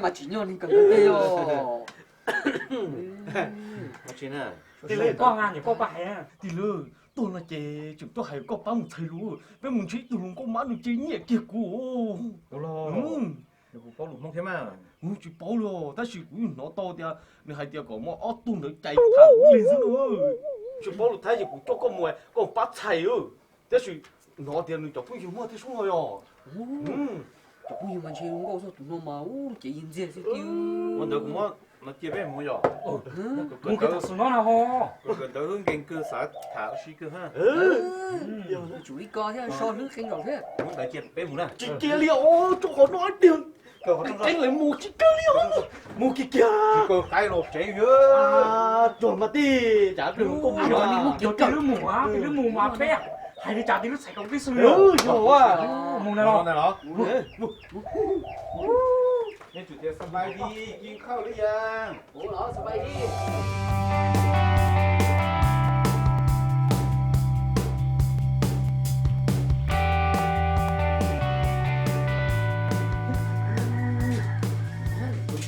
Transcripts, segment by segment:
Mas tsis nyob li kawm ntawv tej os. Tij laug, koj hais, koj pab hais. Tij laug, tuag no ces tseem tuaj hais koj pab mus txhais lus, peb mus ntsib ib tug hluas nkauj mab nws ces nyiam kiag kuv. Nws kuj paub lus Hmoob thiab mas. Tsis paub li, tab sis kuv yeej hnov tau tias nws hais tias kom muaj ob tug ntawd cais tham kuv li xwb na. Tsis paub lus Thaib ces kuv coj koj mus, koj pab txhais. Tab sis hnov tias nws cov phooj ywg muaj thiab sub no yog. Cov phooj ywg mas ntshe nkauj txog tus no mas ces yeej ntxiag xwb tiag. Ua ntawd kuv muab no cia peb mus yog. Mus kawm ntawv xwb no na ho. Kawm ntawv wb nkees kawg xav tham ua si kawg ha. Tsum li ko thiab so hlwb qee zaum thiab. Muab ntawv cia peb mus na. Tsis cia li os, rau qhov no tiag. Qeeb lawv mus tsis kawg li os. Mus kiag kiag. Tsis kawg qaib los tsev. Tuag mas tij, cas peb mus koj mus. Tij laug mus, tij laug mus mas peb hais li cas tij laug txhais rau peb xwb. Yog mus na los. Nej tsum tias สบายดี กินข้าวหรือยัง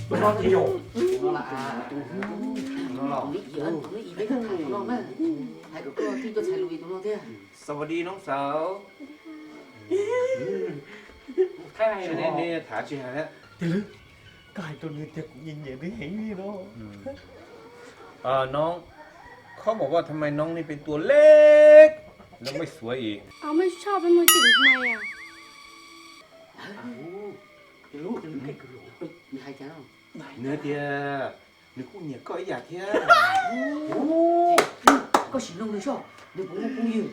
Tus no ces yog. Hais kom koj tij tuaj txhais lus tus no thiab. สวัสดีน้องสาว Thaib hais nej tham tsis hais thiab. Tij laug, koj hais rau nws tias kuv nyiam nyiam nws heev li no. Ờ,น้อง เขาบอกว่าทำไมน้องนี่เป็นตัวเล็กแล้วไม่สวยอีก Ông mới cho tôi mười tỷ mày à? Nws hais tias nws kuj nyiam koj ib yam thiab. Koj sim nug nws soj, nws puas muaj phooj ywg?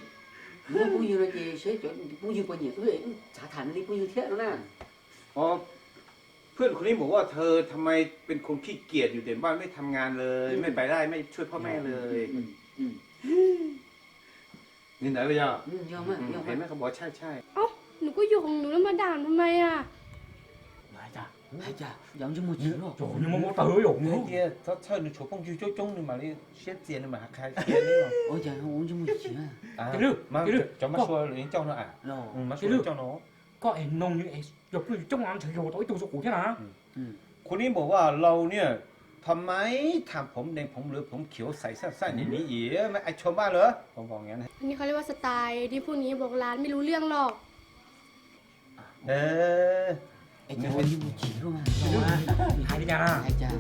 Muaj phooj ywg no ces seb cov phooj ywg puas nyiam wb, wb txav tham nws li phooj ywg thiab no na. เพื่อนคนนี้บอกว่าเธอทำไมเป็นคนขี้เกียจอยู่แต่บ้านไม่ทำงานเลยไม่ไปไร่ไม่ช่วยพ่อแม่เลย Nws ntawd yog, ntawd yog, nws kuj yug hauv nws lub ma dam no mas. Hais cas, hais cas, yog ntsej muag chim los? Nws tias txhob txhawj, nws tshuav phooj ywg coob coob nws mam li siab txias nws mam hais qhia li no. Cov mab sua coj no, mab sua coj no. Koj es noog nws es yog phooj ywg coob no ntshe yug tau ib tug zoo kuv thiab na.คนนี้บอกว่าเราเนี่ยทำไมทำผมแดงผมเหลืองผมเขียวใสซ่าๆอย่างนี้อีก ไม่ไอชมบ้างเหรอ ผมบอกอย่างนั้น Anh ấy kêu là style đi, phone này bọc làไม่รู้เรื่องหรอก. Hais li cas na?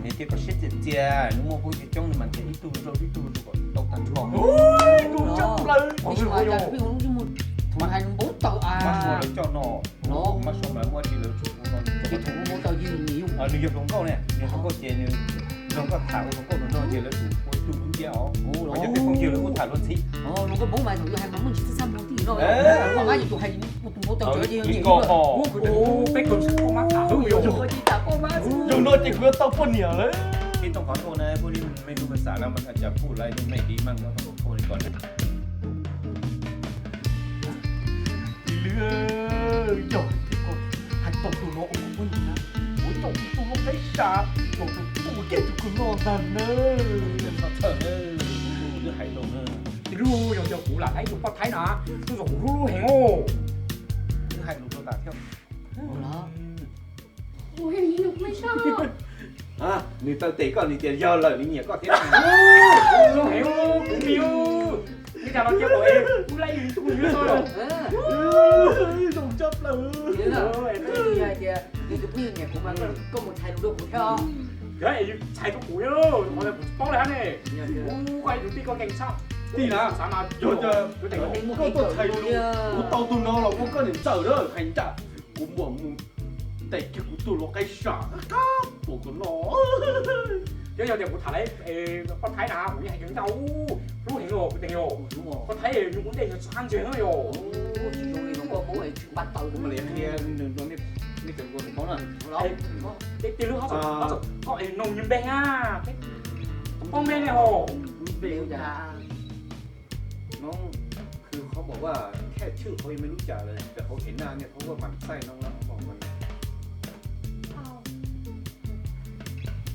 Nws tias koj siab txias txias, nws muaj phooj ywg coob nws mam nrhiav ib tug zoo ib tug zoo kom tau tag nrho. Tus tshaj plaws. Mab sua lawv coj no. Mab sua lawv muaj tsis lawv tsuas hu no. Nws yog hluas nkauj ne, nws hluas nkauj ces nws, hluas nkauj tham hluas nkauj no ces lawv tsum ua ib tug lub ntiaj os. Yog tej phooj ywg lawv kuj tham luag ntxhi. Peb kawg tham hluas nkauj mas tham hluas nkauj. Zaum no ces kuv yuav tau poj niam lawm. Peb tau qhov tuaj na, peb li mej lub paj xav na mas cas puj laiv lub mej di maj muab tau poj li ko na. Tij laug, yog tias koj hais tau tus no ua kuv poj niam na, kuv coj kuv tus lub qaib sam, coj tus tuaj kiag tus kws no ntag na. Twb hais rau na, tij laug, yog tias kuv lam tau ib tug poj thaib na, twb yog kuv hlub hlub heev os. Twb hais lus rau tas thiab. Nws taw tes koj nws tias yog lawm nws nyiam koj thiab. Zoo heev kuv tij, nej cas los cia kuv es kuv laij yus tus nws txog los. Zoo tshaj plaws. Yog tias nws tus phooj ywg nyiam kuv mas koj mus txhais lus rau kuv thiab. Yog es yus txhais rau kuv thiab, qhov ntawd kuv tsis paub li hab ne. Kuv koj ib tus tij koj nkees tshaj. Tij na, yog tias koj tuaj txhais lus, kuv tau tus no los ua koj niam ntxawm na, hais ncaj kuv mam mus ntes kiag kuv tus lub qaib sam qab puas kom no. Yog, yog tias kuv tham lawv poj thaib na kuv yeej hais ncaj, hlub heev los kuv tes os. Poj thaib yus kuv ntej yus txhab ntseeg na yog. Tsis zoo li no koj paub tsis npaj taw kuv mam li qhia nws rau nej cov nkaus nws paub na. Tij laug, koj es noog nws npe na, peb poob npe ne hos. น้อง คือเขาบอกว่าแค่ชื่อเขายังไม่รู้จักเลย แต่เขาเห็นหน้าเนี่ยเขาก็หมั่นไส้น้องแล้ว เขาบอกมัน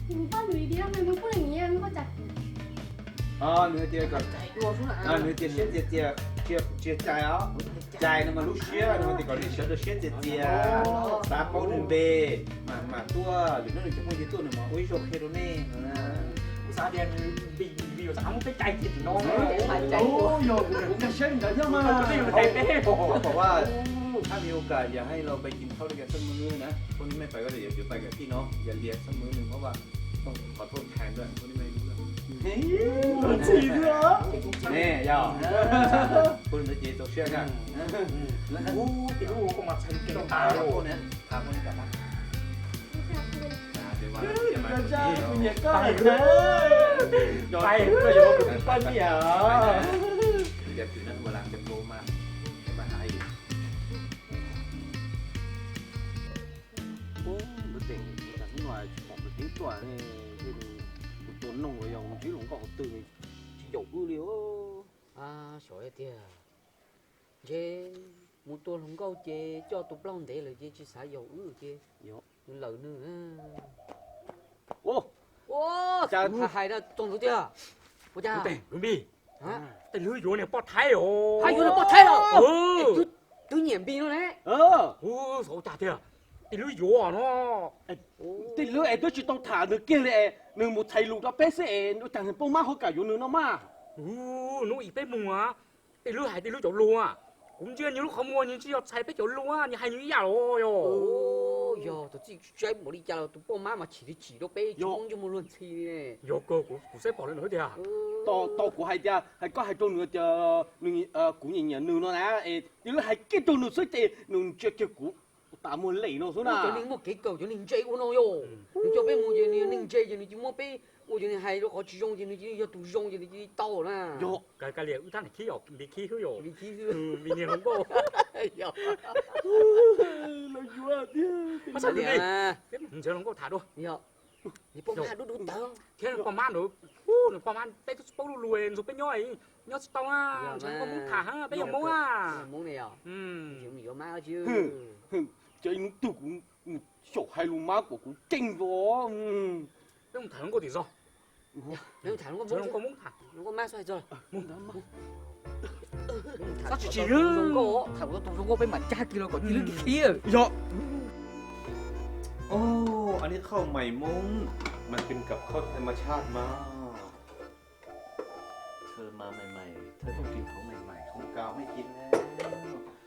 Ủa, sao nws đi đâu mà nó cứ làm gì, nó có chặt. Nws tias, nws tias siab txias txias, Tsis yog cais os, cais no mas lub siab no mas tias kom nej sawv daws siab txias txias, xav paub nws npe, mas mas tuaj, lwm hnub nws cov phooj ywg tuaj nws mam ua ib zaug qhia rau nej. Kuv xav tias nws npis npis xav muab peb cais tim no. Yog kuv cais siab li ntawd thiab mas. Peb pom ว่า ถ้ามีโอกาสอยากให้เราไปกินข้าวด้วยกันสักมื้อนะ พรุ่งนี้ไม่ไปก็เดี๋ยวเดี๋ยวไปกับพี่น้องอย่าเลี้ยงสักมื้อหนึ่งเพราะว่าต้องขอโทษแทนด้วยพรุ่งนี้ไม่รู้เรื่อง Ntxhi xwb. Nws yog pw ntawd ces txaus siab na. Ub, tij lub ua koj mas txhais kev tas los. Tus nyiam koj heev na. Pais koj yuav kuv tus poj niam os. Ub, tus teem hnub no tsis pom tus tib tuaj ne, kuv tua noog los yog mus ntsib hluas nkauj qhov twg tsis yaum wb li. Xyov tiag, ntshe mus tua hluas nkauj ces coj tus plaub ntev lawm ces tsis xav yaum wb ces nws lawm nws. Cas hais rau txog ntawd tiag. Ua cas? Npis, tej lwb yuav niag poj Thaib os. Hais yuav niag poj Thaib los? Twb nyiam Npis no ne. Ua cas tiag, tej lwb yuav no. Tej lwb es twb tsis tau tham nws kiag li es nws mus txhais lus rau peb xwb es ua cas nws poj mab ho kam yuav nws no mas. Hnub ib peb mus, tej lwb hais tej lwb cov lus, kuv ntsia nws lub qhov muag nws tsis yog txhais peb cov lus, nws hais nws ib yam los yog. Yog tus txij tsaib npaum li cas los tus poj mab mas chim li chim rau peb tsis muaj ntsej muag luag ntxhi li. Yog kawg, kuv xav pom li ntawd tiag. Tau kuv hais tias hais koj hais rau nws tias nws, kuv nyiam nyiam nws no na, es tej lwb hais kiag rau nws xwb ces nws ntsia kiag kuv tas muag lem no xwb na. Cov neeg muaj kev kawm, cov neeg ntse ua no yog nws coj peb mus ces nws yog neeg ntse ces nws cia li muab peb ua, cov neeg hais rau qhov tsis zoo ces nws cia li yog tus zoo ces nws cia li tau na. Yog. Kali wb thaj neeg khib os, Npis khib xwb yog. Npis khib xwb. Npis niag hluas nkauj. Yog. Lawv yuav tiag. Pab txhawj li, peb mus nrhiav hluas nkauj tham dua. Yog. Nws poj mab dub dub ntawd thiab nws poj mab ntawd, nws poj mab peb twb tsis paub lub lus nrog peb nyob, nyob tsis tau na. Nrhiav hluas nkauj Hmoob tham, peb yog Hmoob na. Hmoob ne yog. Yuav mab tsis. Ces hnub twg kuv xyaum hais lus mab kom kuv ceeb os. Peb mus tham hluas nkauj tim zos. Hluas nkauj Hmoob tham. Hluas nkauj mab xwb hais txog. Txhob tsis tsis tham tus zoo nkauj, tham tus zoo nkauj peb mam cab kiag los kom tij lwb khib. Yog. Ồ, ăn nây khâu mày Mông, mà tìm cặp khâu thầy mà chát mà. Thơ mà mày mày, thơ thông truyền thống mày mày, không cạo mới kín lắm.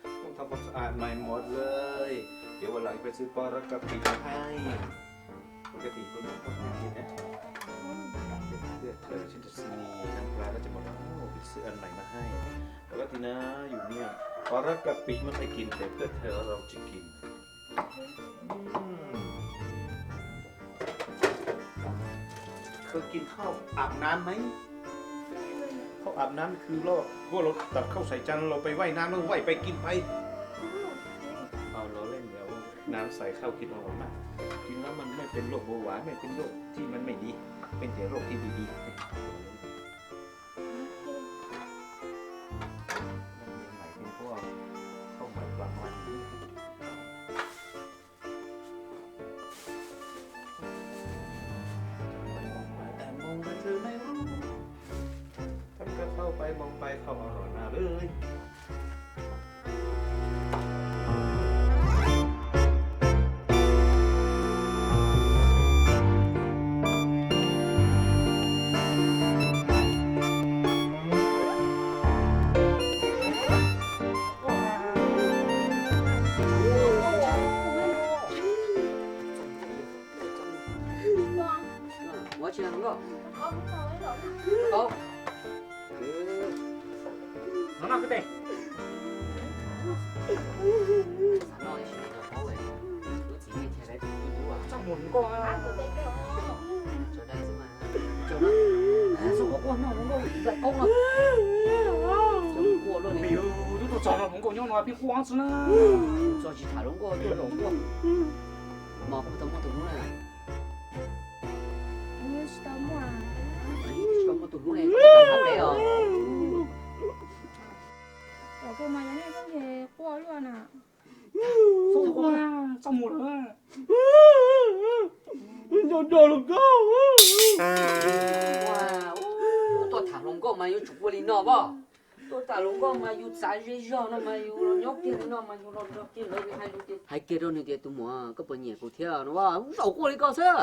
Không thâu không sạch mày một lời. ดี๋ยววันหลังไปซื้อปลาร้ากะปิมาให้ ปกติคนไม่ค่อยกินนะ เลือกเธอ ฉันจะมีน้ำปลาก็จะบอกว่า โอ้ ไปซื้ออันใหม่มาให้ ปกตินะ อยู่เนี่ย ปลาร้ากะปิไม่ค่อยกิน แต่เพื่อเธอเราจะกิน อืม เคยกินข้าวอาบน้ำไหม ข้าวอาบน้ำคือลอก พวกเราตักข้าวใส่จาน เราไปว่ายน้ำ แล้วว่ายไปกินไป เอาล้อเล่น เดี๋ยวน้ำใส่ข้าวกินอร่อยมาก กินแล้วมันไม่เป็นโรคเบาหวาน ไม่เป็นโรคที่มันไม่ดี เป็นแต่โรคที่ดีๆ นั่นเองหมายถึงพวกข้าวหมายปลามัน แต่มองไปเธอไม่รู้ ทั้งก็เข้าไปมองไปเข้าอร่อยมากเลย Ua tsis hluas nkauj. Tau. No no kwv tij. Xav noj ib sim neej tau paub, lub txiv neej tshaj dai tus tub tub. Txoj muag hluas nkauj. Tso dai xwb mas. Tso no. Xub quaj quaj noj hluas nkauj dai koob no. Cov quaj luaj li. Twb tuaj txog no hluas nkauj nyob no pheej quaj xwb na. Txog tsis tham hluas nkauj tuaj los quaj. Mos kuj tau muaj tus hlub na. Tsis tau muaj. Tsis tau muaj tus hlub ne, tham peb os. Kom kuv mas yog nej pheej quaj luaj na. Xub quaj, txoj muag lawm. Nco nco hluas nkauj. Tuaj tham hluas nkauj mas yuav tsum ua li no pob. Tuaj tham hluas nkauj mas yus txav zej zog no mas yus los nyob kiag li no mas yus los nrog kiag lawv hais lus ces hais kiag rau nws tias tus muam, koj puas nyiam kuv thiab no, zaum quaj li koj xwb.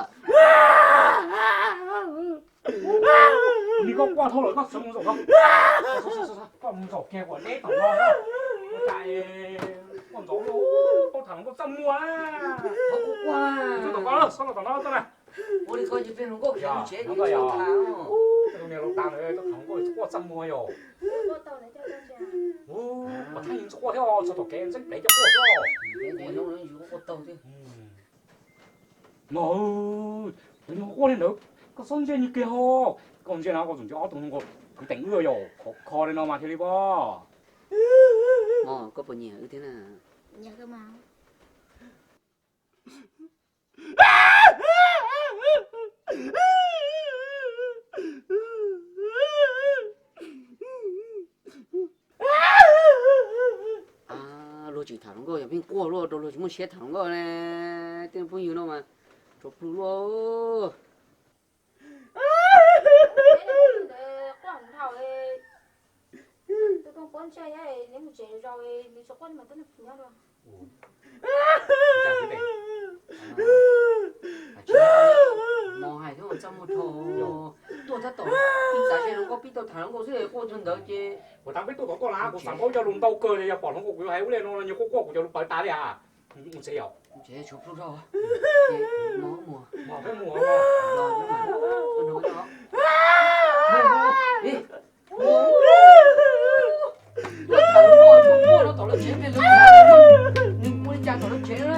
Li koj quaj dhau lawm koj sawv mus zaum no. Koj mus zaum kiag kom deb tom no na. Ua cas quaj ntxov, koj tham hluas nkauj txaj muag na. Txhob quaj, txhob los tom no txhob na. Ua li koj ces peb hluas nkauj khiav mus tsev, koj tham hluas nkauj txaj muag yom. Ua, Thaj Yeeb txhob quaj thiab, txog tom kev ntxeeb plev coj quaj xwb. Quaj tau thiab. No, tus nyuag quaj li ntawd, koj txhob ntsia nws kiag ho. Koj ntsia no koj tseem ntsia ob tug hluas nkauj kwv teem wb yom, khov kho li no mas thiaj li pom. Koj puas nyiam wb thiab na? Luag tseem tham hluas nkauj yog pheej quaj luaj rau luag tsis muaj siab tham hluas nkauj ne. Tej phooj ywg no mas tsaus plhu luaj. Mos hais thiab txaj muag dhau. Tuaj tab tom pib txav zej hluas nkauj pib tau tham hluas nkauj xwb quaj txog ntawd ces kuv tab peb tuaj tom koj na kuv xav paub cov lus ntau kawg li, yog pom hluas nkauj kuv yuav hais ua li no no nyuag quaj quaj kuv cov lus pawv tas li a. Tsev tshuav plhu rau. Mos, mos, mos, mos. Tuaj tham hluas nkauj, tuaj tom lawv tsev, nws ua li cas tom lawv tsev na.